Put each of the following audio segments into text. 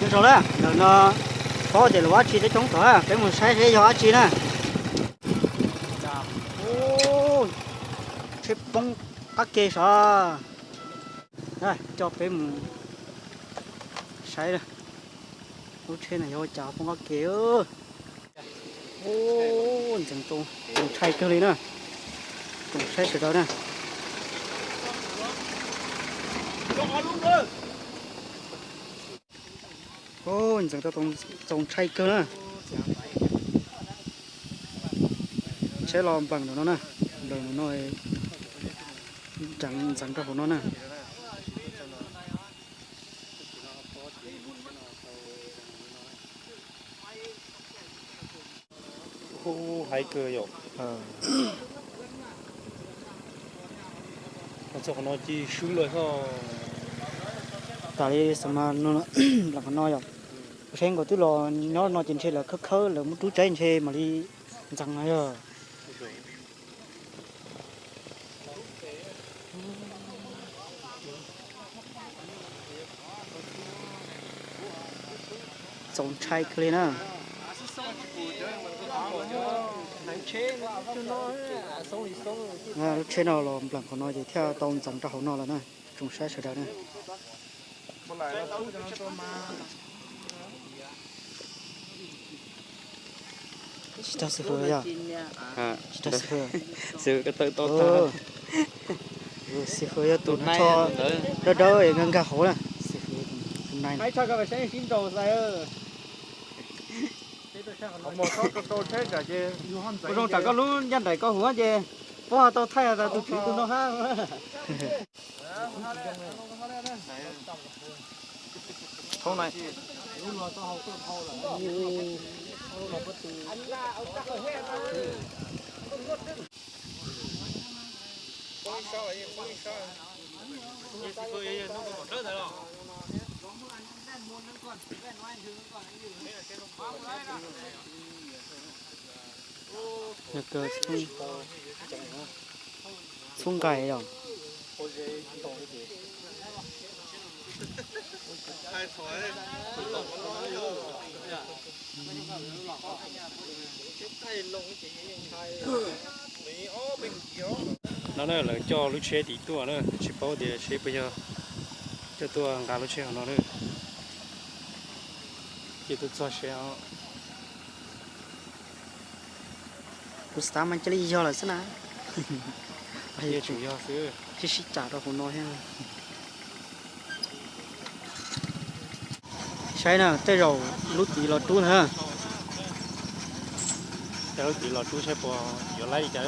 Saud na, ntawm no paub tias lawv ua dab tsi coob coob tom, peb mus saib seb yog dab tsi na. Tsheb poob qab ke saud. Coj peb mus saib lub tsheb no yog ua cas poob qab ke. Ntxeev txaus ntshai kawg li na. Tsoom saib sawv daws na. Ntxeev txaus ntshai kawg na. Tsheb los nplees ntawm no na, nplees ntawm no, ntxeev rau hauv no na. Haiv kawg yom. Txog qhov no cia swb lawm xwb. Tas li xav mas nplees qhov no yom. Kuv saib nkaus twb los nyob no ces ntshe lawv khawb khawb lawv muab rub tsaib ntshe mam li ntxeev no yog. Txaus ntshai kawg li na. Lub tsheb no los nplees qhov no ces thiaj tau ntxeev rau hauv no lawm na, tsoom saib sawv daws na. Tsis tau xib fwb yog? Tsis tau xib fwb. Xib fwb yog tus tsho dawb dawb nkag nkag hauv na. Xib fwb tus nai. Ua zoo tsam koj lub ncaj nraim koj huv ces puab ho tau thaij tas tus tswv tus no hab. Txhub nqaij yom. No na lawv coj lub tsheb tim tuaj na, tsis paub tias seb puas yog coj tuaj nqa lub tsheb hauv no na. Ces tuaj txog seb os. Kuv xav mas cia li yog lawm xwb na. Sib sib cam rau hauv no thiab. Saib na, tej zaum lub tid los rub ntag. Tej lub tid los rub saib puas yuav laib li cas.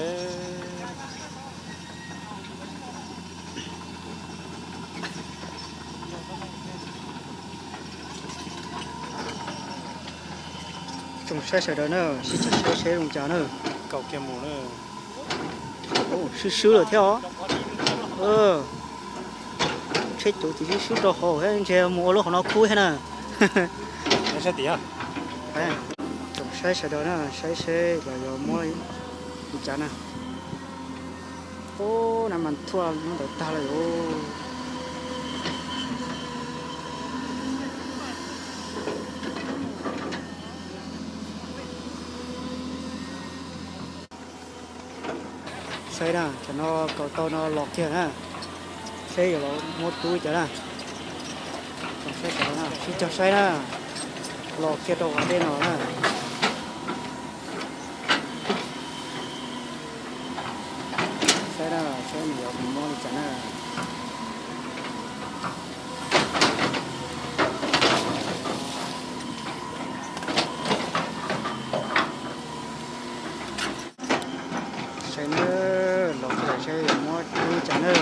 Tsoom saib sawv daws na, sib cam saib seb zoo cas na. Kaum kiag mus na. Swb swb lawm thiab os. Tsheb cuv ces swb swb rau hauv thiab, ntshe mus ua lub hauv no khub thiab na. Tsoom saib sawv daws na, saib seb lawv yuav muab li cas na. Ub, nab mas thuaj hnub ntawd tag lawm os. Saib na, cov no kaus tau no los kiag na. Seb yuav los muab rub cas na. Sib cog saib na, los kiag rau qhov dej no na. Saib na, saib nws yuav mus muab li cas na. Saib na, los kiag saib yuav muab rub cas na.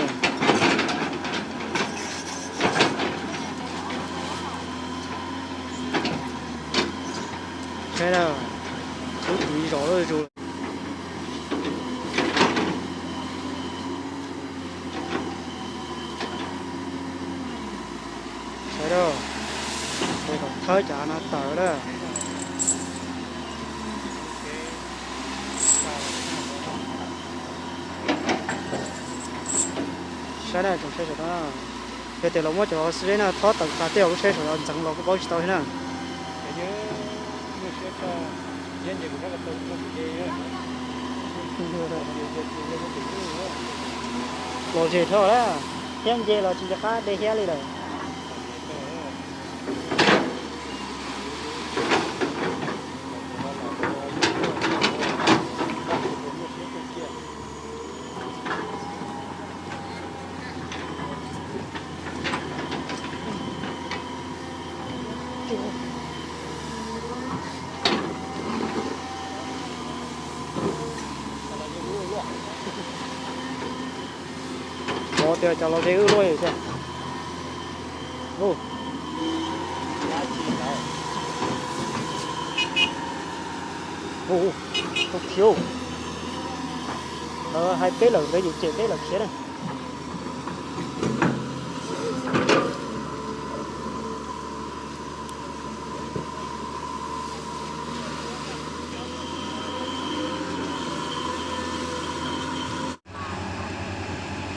Saib na, lub tid zos lawm zus. Saib na, saib kom thawb cov no tawm na. Saib na, tsoom saib sawv daws. Yog tias los muab cov xib zeb no thob tawm qas tej lub tsheb saum no ntxeev los kuj paub tsis tau thiab na. Los ze dhau lawm, thiab nce los tsis nco qab de thiab li lawm. Ua tias cov los ze wb luaj tiag. Tus khiv, lawv hais peb lawm lawv yuav cem peb lawm khiav na.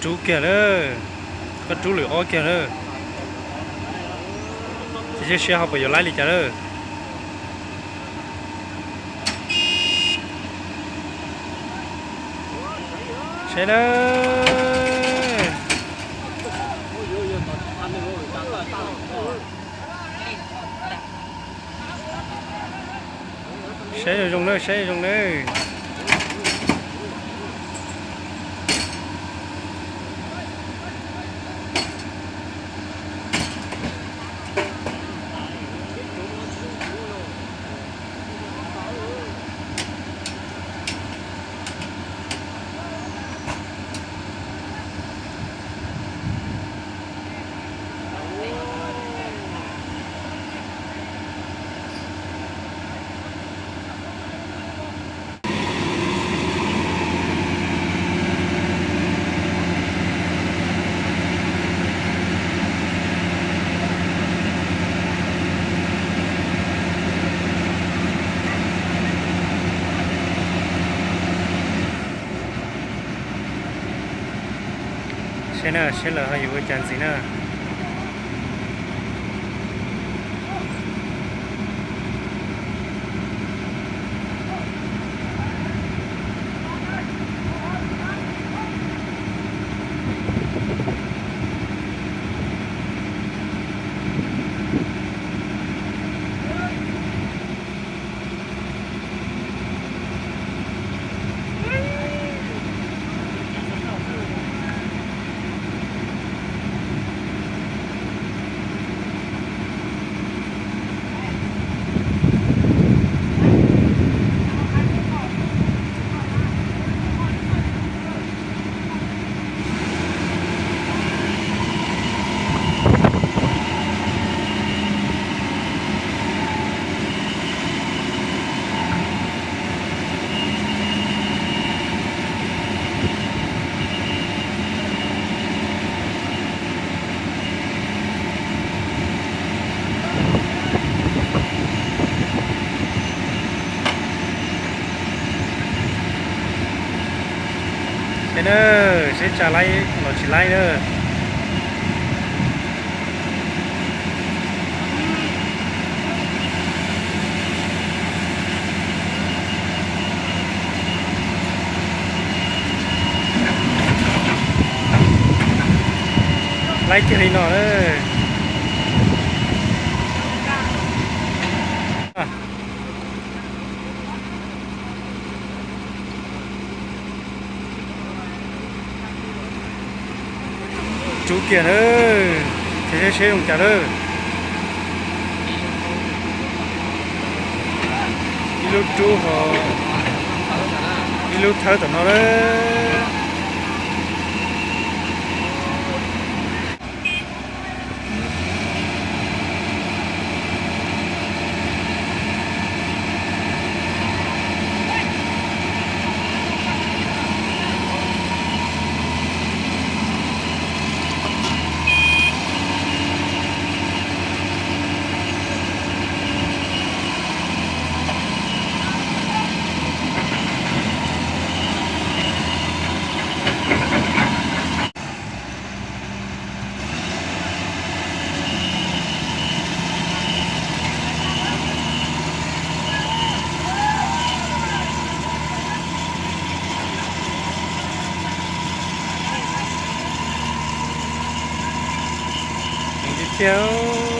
Rub kiag lawm, koj rub lwm ob kiag lawm. Ces seb seb ho puas yuav laib li cas lawm. Seb na. Saib zoo zoo nawb, saib zoo zoo nawb. Seb na, seb lawv ho yuav ua cas ntxiv na. Seb na, seb tsa laib los tsis laib na. Laib kiag li no na. Rub kiag na, ces seb zoo cas lawm. Ib lub rub ho ib lub thawb tom no lawm. Yog